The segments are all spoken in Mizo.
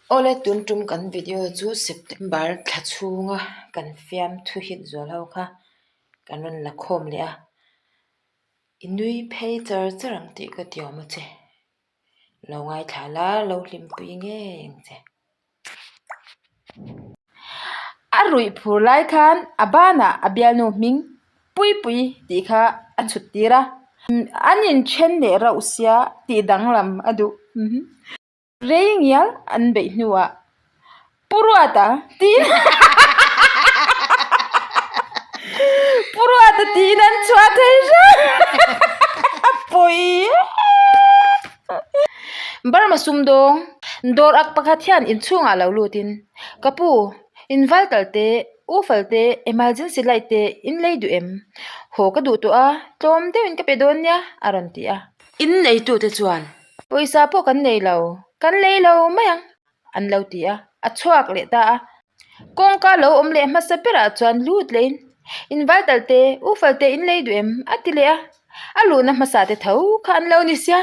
Awle tun tum kan video chu September thla chhunga kan fiamthu hit zual ho kha kan rawn la khawm leh a, i nui phei char char ang tih ka ti awm a che, lo ngaithla la lo hlimpui ngei ang che. A ruih phur lai khan a banah a bialnu hming Puipui tih kha a chhut tir a, an inthen leh rauh sia tih danglam a duh. Rei ngial an beih hnuah Pu Ruata tiin Pu Ruata tiin an chhuah thei hram a pawi Burma sumdawng dawr ak pakhat hian inchhungah lo lutin Ka pu inval tal te ufal te emergency light te in lei duh em? Haw ka duh tawh a tlawm deuhin ka pe dawn nia a rawn ti a. In neitute chuan pawisa pawh kan nei lo kan lei lo mai ang an lo ti a a chhuak leh ta a kawngka lo awm leh hmasa berah chuan lut leh in inval tal te ufal te in lei duh em a ti leh a a luhna hmasa te tho kha an lo ni sia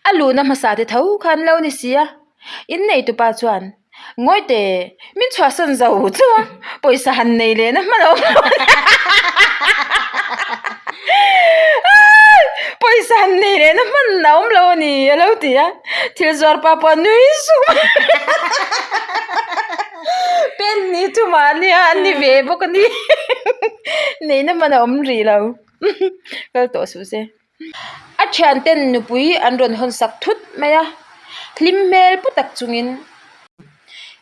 A luhna hmasa te tho kha an lo ni si a, innei tupa chuan Ngawite min chhuahsan zo chu a, pawisa han nei leh na hman a awm lo pawisa han nei leh na hman a awm lo a ni a lo ti a, thil zuar pa pawh a nui suk mai pen ni chu mahni a an ni ve bawk a ni neihna hman a awm rih lo kal tawh suh se. A thianten nupui an rawn hawn sak thut mai a, hlim hmel pu tak chungin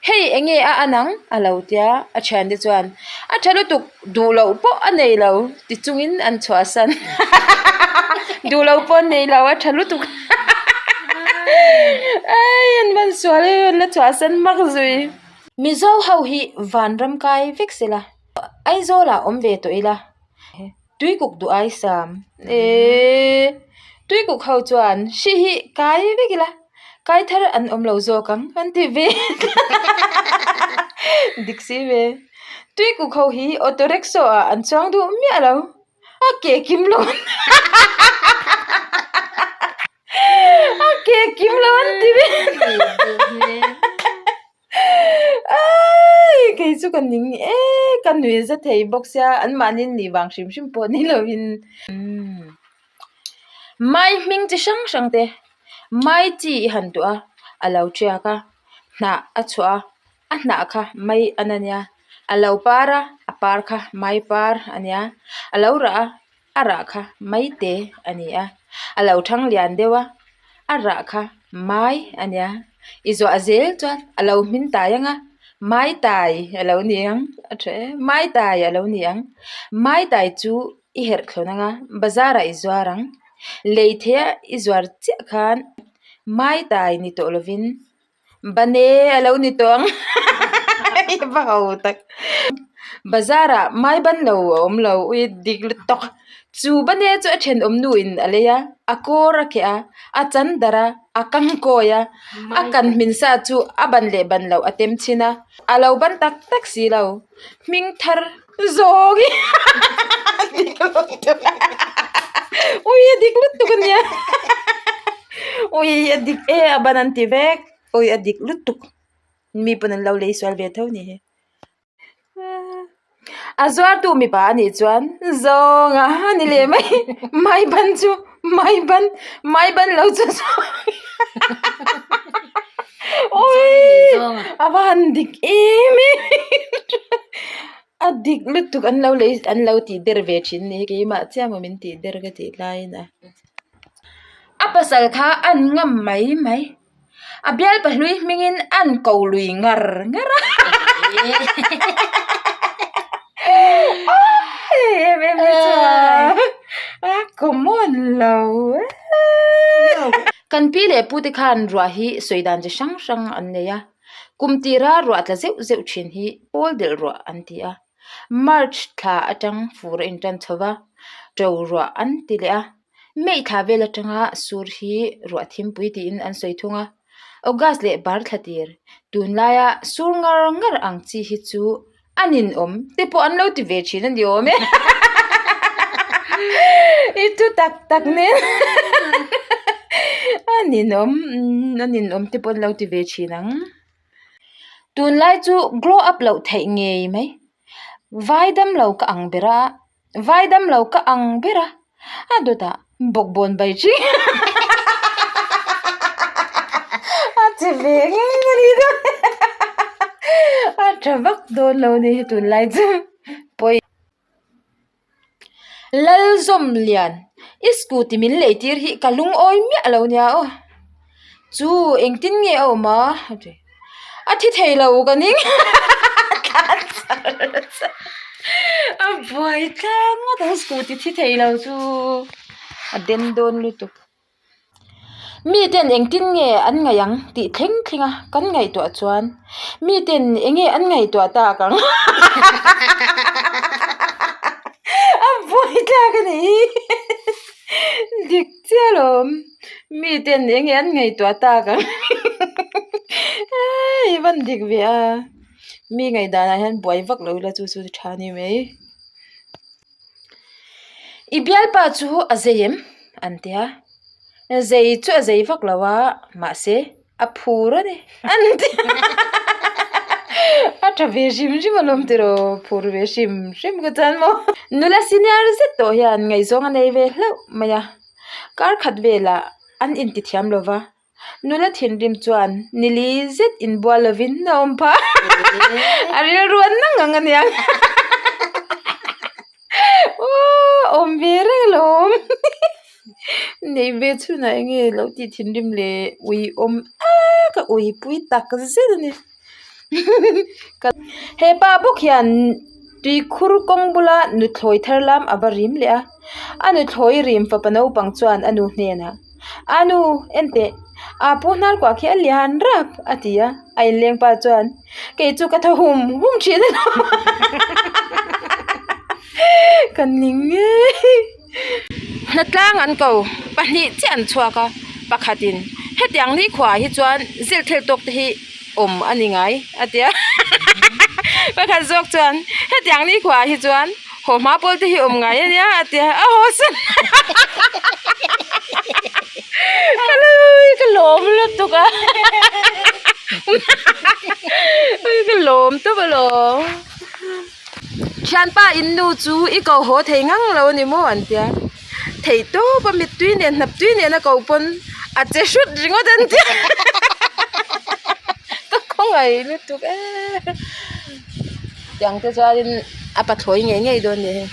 hei eng nge a an ang a lo tia a thiante chuan a tha lutuk duh loh pawh a nei lo ti chungin an chhuahsan duh loh pawh a nei lo a tha lutuk ai an man sual em an la chhuahsan hmak zui. Mizo ho hi vanram kai vek sela Aizawl ah awm ve tawh ila. Tuikuk duh ai sam eee tuikuk ho chuan hri hi kai vek ila kai thar an awm lo zawk ang an ti ve dik si ve tuikuk ho hi auto rickshaw ah an chuang duh miah lo a ke kim lo a ke kim lo an ti ve. Kei chu ka ning e ka nui za thei bawk sia an mahni nih vang hrim hrim pawh ni lovin mai hming chi hrang hrang te mai chi i han duh a a lo tiak a hnah a chhuah a a hnah kha mai an a nia a lo par a a par kha mai par a nia a lo rah a. a rah kha mai te a ni a a lo thang lian deuh a a rah kha mai a nia i zuah zel chuan a lo hmin tai ang a mai tai a lo ni ang a tha em mai tai a lo ni ang mai tai chu i herh thlawn ang a bazar ah i zuar ang lei theih a i zuar chiah khan mai tai ni tawh lovin. Bane a lo ni tawh ang i va ho tak bazar ah mai ban lo a awm lo ui dik lutuk chu bane chu a thenawm nu in a lei a a kawr a keh a a chan darh a a kang kawi a a kan hmin sa chu a ban leh ban loh a tem chhin a a lo ban tak tak si lo hming thar zawng hi dik lutuk ui a dik lutuk a nia ui a dik e a ban an ti vek ui a dik lutuk mi pawn an lo lei sual ve tho ni hi a zuartu mipa a nih chuan zawng a a ni leh mai mai ban chu mai ban mai ban lo chu ui a va han dik em em a dik lutuk an lo lei an lo tih der ve thin ni keimah chiah maw min tih der ka tih laiin a a pasal kha an ngam mai mai. A bialpa hlui hmingin an ko lui ngar ngar a em em hi chuan a common lo Kan pi leh pu te khan ruah hi sawi dan chi hrang hrang an nei a, kum tira ruah tla zeuh zeuh thin hi pawl delh ruah an ti a, March thla atang fur a intan chho va, to ruah an ti leh a. May thla vel atanga sur hi ruah thimpui tiin an sawi thung a, August leh bar thla tir tunlaia sur ngar ngar ang chi hi chu a ninawm te pawh an lo ti ve thin a ni awm e. I thu tak tak nen a ninawm a ninawm te pawh an lo ti ve thin ang. Tunlai chu grow up loh theih ngei mai vai damlo ka ang ber a vai damlo ka ang ber a a dawtah bawkbawn bai ṭhi a che ve ngang a ni a ṭha vak dawn lo a ni hi tunlai chu pawi. Lalzawmlian, i scooty min lei tir hi ka lungawi miah lo nia aw. Chu engtin nge a awm a? A ti. A thi thei lo ka ning tlan char char a buai tlang ngawt ang scooty thi thei lo chu a den dawn lutuk. Miten engtin nge an ngaih ang tih thleng thleng a kan ngaihtuah chuan miten eng nge an ngaihtuah tak ang a buai tlak a ni dik chiah alawm miten eng nge an ngaihtuah tak ang i van dik ve a mi ngaihdan ah hian buai vak lo ila chu chu tha a ni mai. I bialpa chu a zei em? An ti a, zei chu a zei vak lo a, mahse a phur a ni an ti a, a tha ve hrim hrim alawm tiraw, phur ve hrim hrim ka chuan maw. Nula senior zet tawh hian ngaihzawng a nei ve hlauh mai a, kar khat velah an intithiam lo va, Nula thinrim chuan nili zet inbual lovin a awm phah a rilru an nang ang ania aww awm ve reng alawm neih ve chhunah eng nge lo tih thinrim leh ui awm a ka uipui tak zet a ni hepa bawk hian tuikhur kawng bula nuthlawi thar lam a va rim leh a a nuthlawi rim fapa naupang chuan a nu hnenah a nu en teh aa pu hnar kuah khi a lian rap a ti a a inleng pa chuan kei chu ka thaw hum hum thin alawm ka ning ngei. Hnatlang an ko pahnih chiah an chhuak a pakhatin hetiang ni khuaah hi chuan zilh thil tawk te hi awm a ni ngai a ti a pakhat zawk chuan hetiang ni khuaah hi chuan haw hma pawl te hi awm ngai a nia a ti a a haw san ka lawm lutuk a ka lawm tawp alawm. Thianpa in nu chu i ko haw thei ngang lo a ni maw an tia theih tawp a mittui nen hnap tui nen a ko pawn a che hrut ringawt an tia ka khawngaih lutuk e tiang te chuanin a pathlawi ngei ngei dawn a ni hei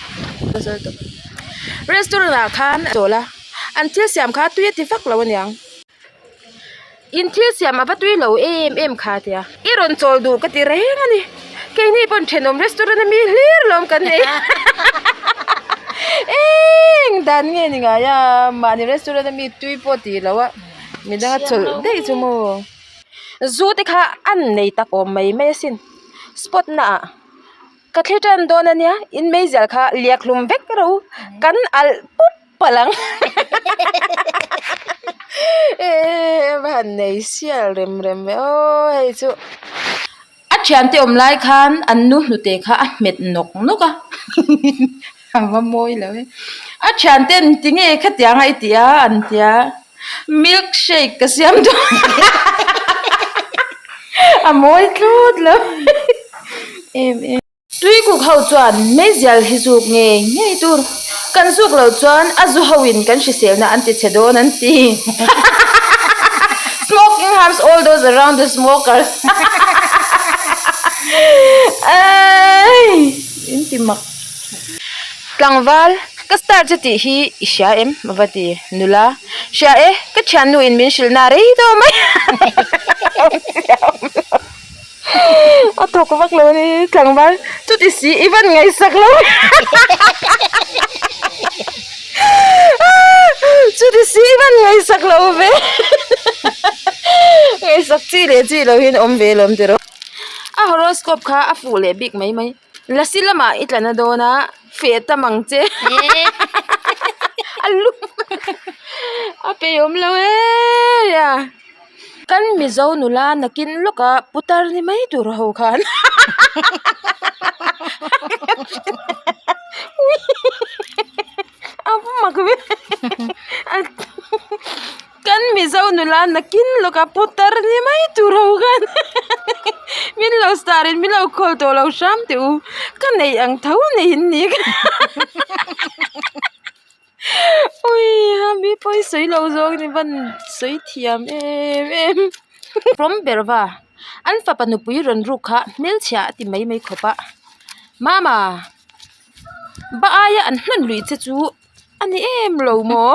restaurant ah khan a chawl a an thil siam kha tui a ti vak lo aniang. In thil siam a va tui lo em em kha tia. I rawn chawl duh ka ti reng a ni. Keini pawn thenawm restaurant a mi hlir lawm kan nei. Eng dan nge ni ngai a mahni restaurant a mi tui pawh ti lo a midang a chawlh daih chu maw. Zu te kha an nei tak awm mai mai asin spot na ah ka thli tan dawn ania in meizial kha liak hlum vek rawh u kan alh pup. Palang eh va han nei sial rem rem ve aw hei chu a thiante awm lai khan an nu hnute kha a hmet nawk nawk a a va mawi lo e a thiante an ti nge khatiang a i tih a an tia milk shake ka siam dawn a mawi tlut lo em em. Tuikuk ho chuan meizial hi zuk ngei ngei tur, kan zuk loh chuan a zu ho in kan hriselna an ti chhe dawn an ti. Smoking harms all those around the smokers. Eii in ti mak. Tlangval, ka star che tih hi i hria em? A va ti. Nula, Hria e, ka thiannu in min hrilh na rei tawh mai. A thawk vak lo a ni tlangval chuti si i van ngaihsak lo chuti si i van ngaihsak lo ve ngaihsak chi leh chi lo hian awm ve lawm tiraw a horoscope kha a fuh leh bik mai mai lasi lamah i tla na dawn a feh tam ang che a lum a pe awm lo e a. Kan Mizo nula nakin lawka putar ni mai tur ho khan A mak ve Kan Mizo nula nakin lawka putar ni mai tur ho khan min lo star in min lo call tawh lo hram teh u ka neih ang tho nei in ni ui a mi pawi sawi lo zawng ni van sawi thiam em em from berva an fapa nupui rawn ruk kha hmelchhia a ti mai mai khawp a mama ba aia an hman lui che chu. A ni em lo maw?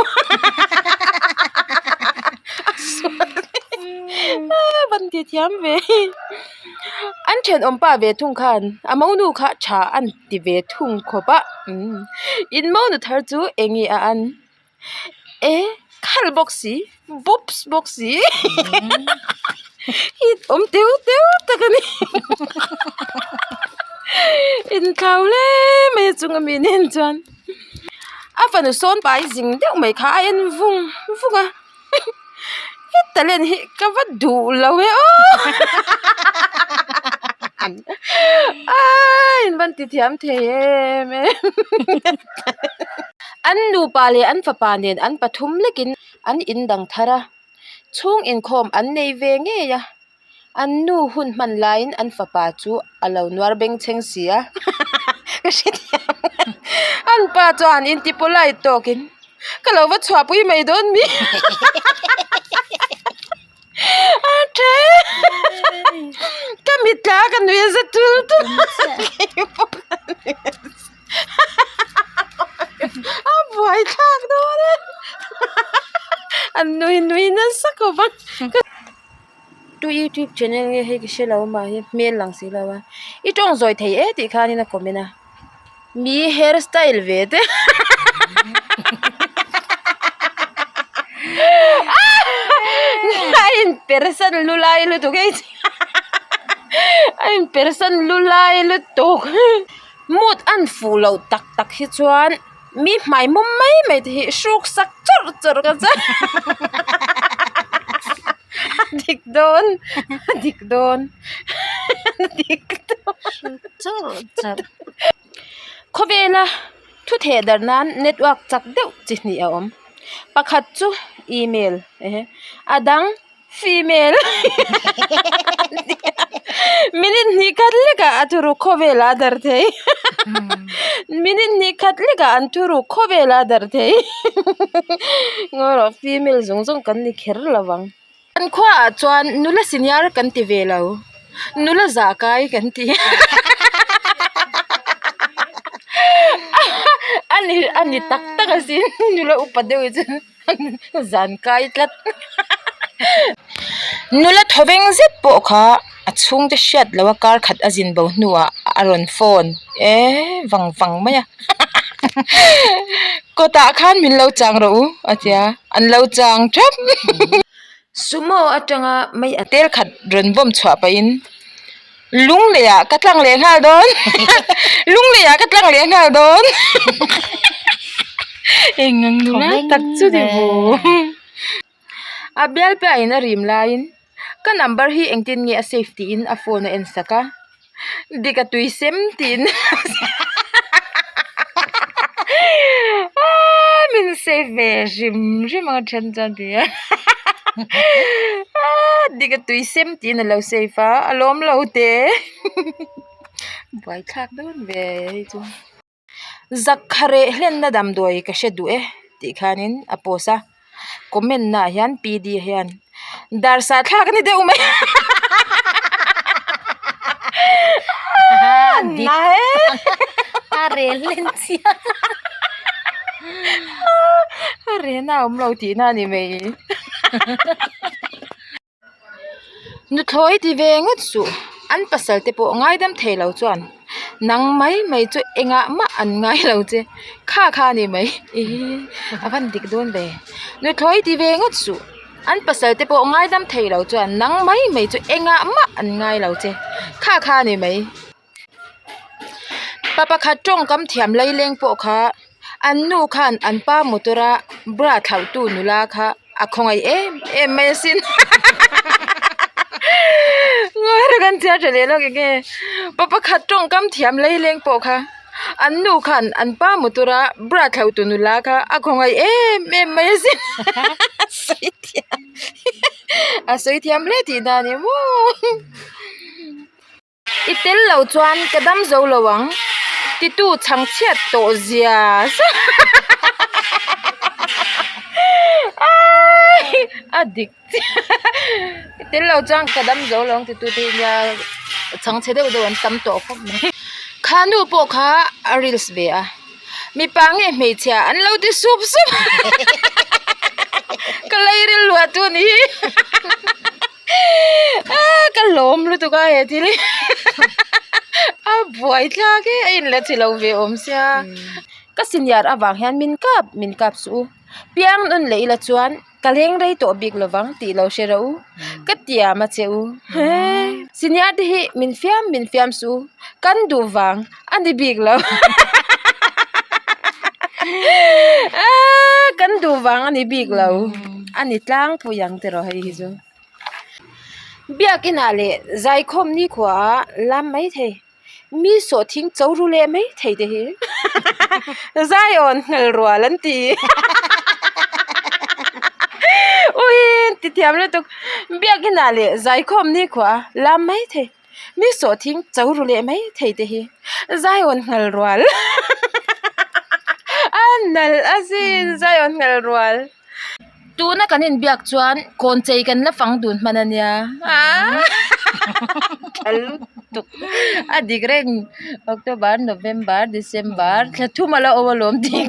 A sual a van ti thiam ve an thenawm pa ve thung khan a monu kha tha an ti ve thung khawp a umm in monu thar chu eng nge a an e khal bawk si bawps bawk si hit awm teu teu tak a ni inthlau hle mai a chung ami nen chuan. A fanu sawn pai zing deuh mai kha a en vung vung a he talent hi ka va duh lo e aw a in van ti thiam thei em em an nupa leh an fapa nen an pathum lekin an in dang thar a chhung inkhawm an nei ve ngei a. An nu hun hman laiin an fapa chu a lo nuar bengchheng si a, ka hrethiam an pa chuan inti polite tawkin ka lo va chhuahpui mai dawn mi a the ka mitla ka nui a za tul tul a buai thlak dawn e an nui nui nasa khawp a. Tu youtube channel nge hei ka hre lo mah hi hmel lang si lo a i tawng zawi thei e tih khanin a comment a mi hair style ve te a in persan lulai lutuk hei a in persan lulai lutuk mood an fuh loh tak tak hi chuan. Mi hmai mawm mai mai te hi hruk sak chawrh chawrh ka chuan a dik dawn a dik dawn a dik dawn hruk chawrh chawrh khawvela thu theh dar nan network chak deuh chi hnih a awm pakhat chu email a dang female minute hnih khat lekah a thuruk khawvelah a dar thei minute hnih khat lekah an thuruk khawvelah a dar thei ngawi rawh female zawng zawng kan ni kher lo vang kan khuaah chuan nula senior kan ti ve lo nula zah kai kan ti a ni a ni tak tak asin nula upa deuh hi chu. Zan kai tlat nula thawveng zet pawh kha a chhungte hriat loh a kar khat a zin bo hnuah a rawn phone eh vang vang mai a kawtah khan min lo chang rawh u a tia an lo chang thap sumo atanga mai a tel khat rawn bawm chhuah pahin lung leh ah ka tlang leh nghal dawn lung leh ah ka tlang leh nghal dawn eng ang nula tak chu ni maw a bialpa in a rim laiin ka number hi engtin nge a save tiin a phone a en sak a dik a tui sem tiin aaa min save ve hrim hrim ang a then chuan ti a aaa dik a tui sem tiin a lo save a a lawm lo te buaithlak dawn ve hei chu zak kha reh hlenna damdawi ka hre duh e tih khanin a post a comment naah hian P D hian dar sah thlak a ni deuh mai a a rel hlen chiang a rehna a awm lo tihna a ni mai Nuthlawi ti ve ngawt suh an pasal te pawh ngaidam thei lo chuan nang mai mai chu engah mah an ngai lo che kha kha a ni mai ihh a van dik dawn ve nuthlawi ti ve ngawt suh an pasal te pawh ngaidam thei lo chuan nang mai mai chu engah mah an ngai lo che kha kha a ni mai. Pa pakhat tawngkam thiam laileng pawh kha an nu khan an pa motor a bra thlauhtu nula kha a khawngaih em em mai asin ngawi reng an chhiar tha leh lawk eng nge pa pakhat tawngkam thiam laileng pawh kha. An nu khan an pa motor a bra thlauh tu nula kha a khawngaih em em mai asin a sawi thiam a sawi thiam hle tih dan a ni maw. I tel lo chuan ka dam zo lo ang titu chhang chhiat tawh zia a dik I tel lo chuan ka dam zo lo ang titu te hi nia chhang chhe deuh deuh an tam tawh khawp mai. Kha nu pawh kha a reels ve a mipa nge hmeichhia an lo ti sup sup ka lairil luah tu a ni hi. Aaa ka lawm lutuk a he thil hi a buai thlak e a inla chi lo ve awm sia ka senior avang hian min kap min kap suh u piang nawn leh ila chuan ka leng rei tawh bik lovang tih lo hre rawh u ka tiam a che u senior te hi min fiam min fiam suh u kan duh vang a ni bik lo aaa kan duh vang a ni bik lo a ni tlangpui ang tiraw hei hi chu biakinah leh zaikhawm nikhua ah lam mai thei mi sawhthing cho ru leh mai thei te hi zaiawn nghal rual an ti ui ti thiam lutuk biakinah leh zaikhawm nikhua ah lam mai thei. Mi sawhthing cho ru leh mai thei te hi Zion nghal rual a nalh a zin Zion nghal rual tuna kan inbiak chuan kawn chei kan la fang dun hman a nia tha lutuk a dik reng October November December thla thum a la awm alawm tih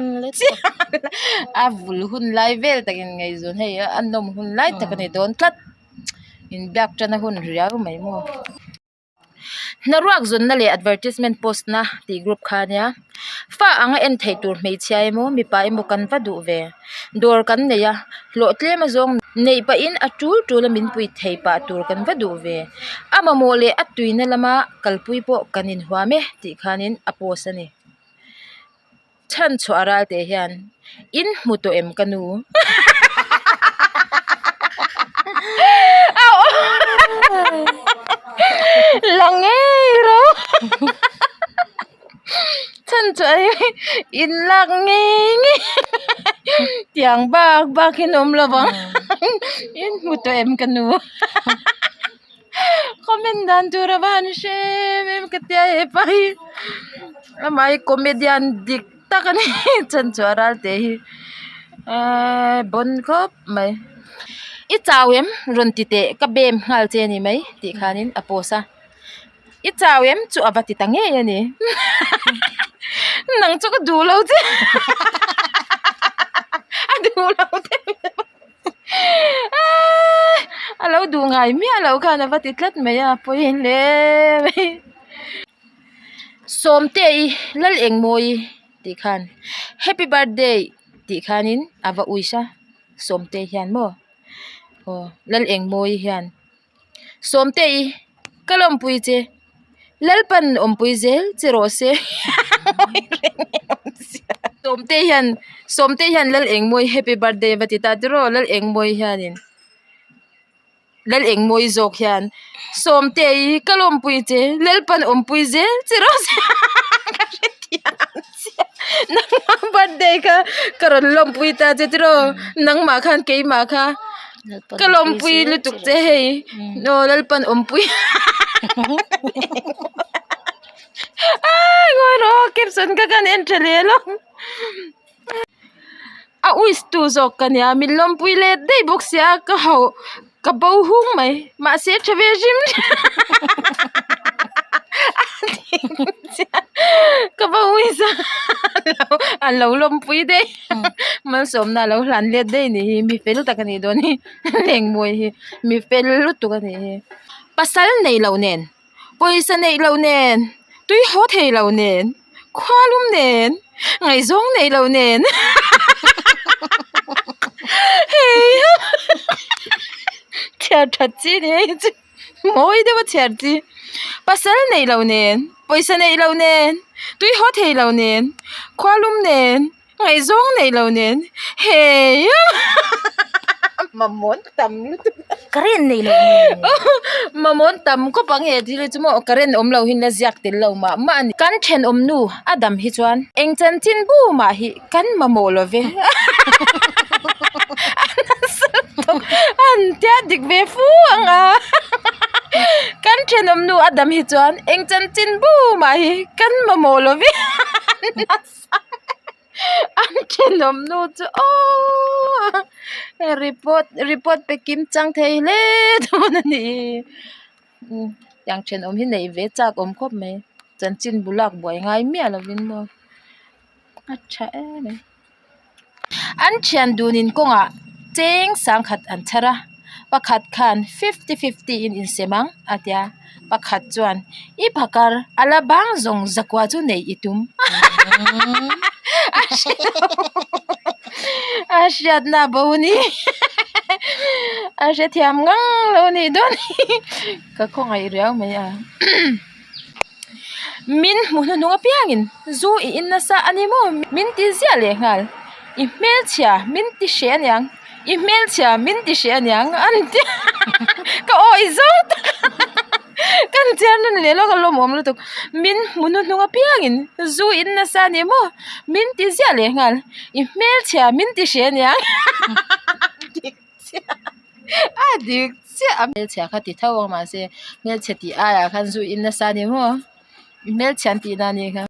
a vul hun lai vel takin ngaihzawn hei a nawm hun lai tak a ni dawn tlat. Inbiak tan a hun riau mai maw. Hnaruak zawnna leh advertisement post na tih group kha ania fa anga en theih tur hmeichhia emaw mipa emaw kan va duh ve dawr kan nei a hlawh tlem a zawng neih pahin a tul tul a min pui thei pah tur kan va duh ve a mamawh leh a tuina lama kalpui pawh kan inhuam e tih khanin a post a ni. Chhan chhuah ral teh hian in hmu tawh em ka nu? La ngei rawh chhan chhuah hi in lak ngei ngei tiang bak bak hi an awm lo vang in hmu tawh em ka nu? Comment dan tur a van hre em em ka tia hepa hi amah hi comedian dik tak a ni chhanchhuah ral teh hi eee bon khawp mai i chau em rawn ti teh ka bem nghal che a ni mai tih khanin a post a i chau em chu a va ti ta ngei a ni nang chu ka duh lo che a duh lo che. A lo duh ngai miah loh khan a va ti tlat mai a pawi hle mai Sawmte i lal eng mawi tih khan happy birthday tih khanin a va wish a Sawmte hian maw aw lal eng mawi hian. Sawmtei ka lawmpui che Lalpan awmpui zel che rawh se Sawmtei hian Sawmtei hian Lal Engmawi happy birthday a va ti ta tiraw Lal Engmawi hianin Lal Engmawi zawk hian Sawmtei ka lawmpui che Lalpan awmpui zel che rawh se ka hrethiam chiah nangmah birthday kha ka rawn lawmpui ta che tiraw nangmah khan keimah kha. Ka lawmpui lutuk che hei aw Lalpan awmpui aaa ngawi rawh aw caption kha khan en tha leh lo a wish tu zawk ka nia min lawmpui let daih bawk sia ka hauh ka bo hung mai mahse tha ve hrim ka va wish a a lo lawmpui daih. Malsawmna a lo hlan let daih ni hi mi fel tak a nih dawn hi lengmawi hi mi fel lutuk a nih hi pasal neih loh nen pawisa neih loh nen tui haw thei loh nen khualum nen ngaihzawng neih loh nen hei chhiar that chi ni hei chu. Mawi deuh a chhiar chi pasal neih loh nen pawisa neih loh nen tui haw thei loh nen khualum nen ngaihzawng neih loh nen hei mamawh tam lutuk. Current nei loh nen. Mamawh tam khawp ang he thil hi chu maw current awm lo hian a ziak tel lo mah mah a ni. Kan thenawm nu a dam hi chuan eng chanchin bu mah hi kan mamawh lo ve. A nasa lutuk a han tia dik ve fu ang a. Kan thenawm nu a dam hi chuan eng chanchin bu mah hi kan mamawh lo ve. A nasa. An thenawm nu chu aww report report pe kim chang thei hle dawn a ni tiang thenawm hi neih ve chak awm khawp mai chanchin bu lak buai ngai miah lovin maw a tha em mai an thian dunin kawngah cheng sangkhat an chhar a pakhat khan fifty fifty in insem ang a tia. Pakhat chuan, I phakar a la bang zawng zakua chu neih i tum. A hre lo. A hriatna bo ni. A hrethiam ngang lo nih dawn hi. Ka khawngaih riau mai a. Min hmu hnuhnung apiangin zu i in nasa a ni maw? Min ti ziah leh nghal. I hmelchhia min ti hreh aniang. I hmelchhia min ti hreh aniang an ti ka awi zawng tak ka han chiar nawn leh lawk a lawmawm lutuk min hmu hnuhnung apiangin zu in nasa a ni maw min ti ziah leh nghal i hmelchhia min ti hreh aniang dik chiah a dik chiah a hmelchhia kha ti tho ang mahse hmelchhe tih aiah khan zu in nasa a ni maw i hmelchhia an tihna a nih kha.